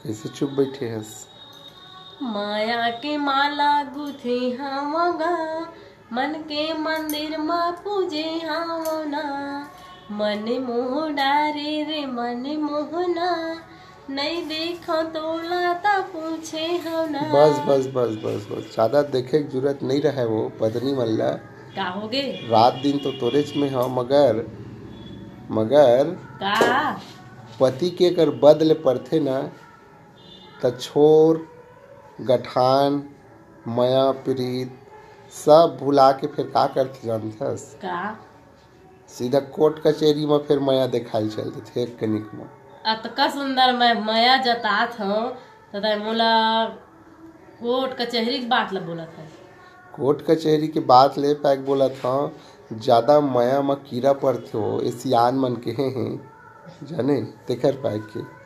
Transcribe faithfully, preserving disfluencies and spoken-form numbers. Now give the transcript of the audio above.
कइसे चुप बइठे हस? माया के माला गुथे हवं गा, मन के मंदिर म पूजे हवं ना। मन मोह डारे रे मन मोहना, नइ देखव तोला त पूछे हवं ना। बस बस बस बस बस, ज्यादा देखे के जरूरत नइ रहय वो पत्नी मन ला। का होगे? रात दिन तो तोरेच में हव, मगर मगर का? पति के अगर बद ले परथे ना, त छोर गठान, मया प्रीत सब भुला के फेर का करथे जानथस? का? सीधा कोर्ट कचेरी म फेर मया देखाय चल देथे एक कनिक म। अतका सुंदर मैं मया जतात हव, त तैं मोला कोर्ट कचहरी के बात ल बोलत हस। कोर्ट कचेरी के बात ले पाय के बोलत हव, ज्यादा मया म कीरा परथे वो, ए सियान मन केहे हे, जाने, तेखर पाय के।